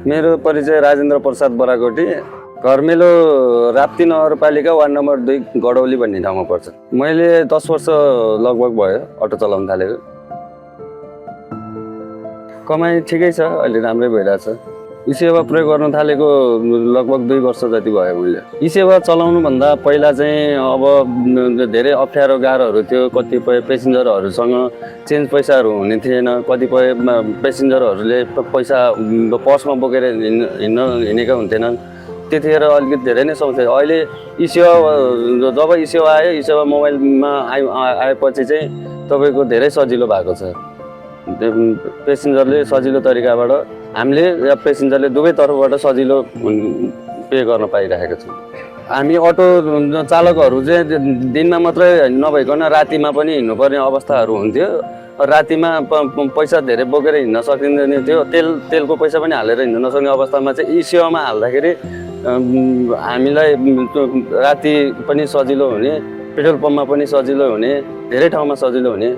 मेरो परिचय राजेन्द्र प्रसाद बराकोटी, घरमेलो राप्ती नगरपालिका वार्ड नम्बर 2 गडौली भन्ने ठाउँमा पर्छ। मैले 10 वर्ष लगभग भयो अटो चलाउन थालेको। कमाइ ठिकै छ, अहिले राम्रै भइरहेछ। ई सेवा प्रयोग गर्न थालेको लगभग 2 वर्ष जति भयो मैले। ई सेवा चलाउनुभन्दा पहिला चाहिँ अब धेरै अप्ठ्यारो गाह्रोहरू थियो। कतिपय पेसेन्जरहरूसँग चेन्ज पैसाहरू हुने थिएन। कतिपय पेसेन्जरहरूले पैसा पर्समा बोकेर हिँडेका हुन्थेनन्। त्यतिखेर अलिकति धेरै नै समस्या। अहिले ई सेवा जब ई सेवा आयो, ई सेवा मोबाइलमा आएपछि चाहिँ तपाईँको धेरै सजिलो भएको छ। पेसेन्जरले सजिलो तरिकाबाट, हामीले या पेसेन्जरले दुवै तर्फबाट सजिलो पे गर्न पाइरहेको छौँ। हामी अटो चालकहरू चाहिँ दिनमा मात्रै नभइकन रातिमा पनि हिँड्नुपर्ने अवस्थाहरू हुन्थ्यो। रातिमा पैसा धेरै बोकेर हिँड्न सकिँदैन थियो। तेलको पैसा पनि हालेर हिँड्न नसक्ने अवस्थामा चाहिँ ई सेवामा हाल्दाखेरि हामीलाई राति पनि सजिलो हुने, पेट्रोल पम्पमा पनि सजिलो हुने, धेरै ठाउँमा सजिलो हुने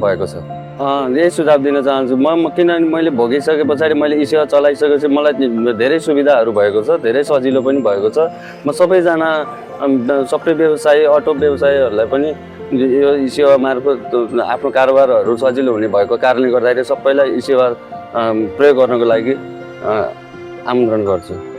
भएको छ। यही सुझाव दिन चाहन्छु म, किनभने मैले भोगिसके पछाडि मैले ई सेवा चलाइसकेपछि मलाई धेरै सुविधाहरू भएको छ, धेरै सजिलो पनि भएको छ। म सबै व्यवसायी, अटो व्यवसायीहरूलाई पनि यो ई सेवा मार्फत आफ्नो कारोबारहरू सजिलो हुने भएको कारणले गर्दाखेरि सबैलाई ई सेवा प्रयोग गर्नको लागि आमन्त्रण गर्छु।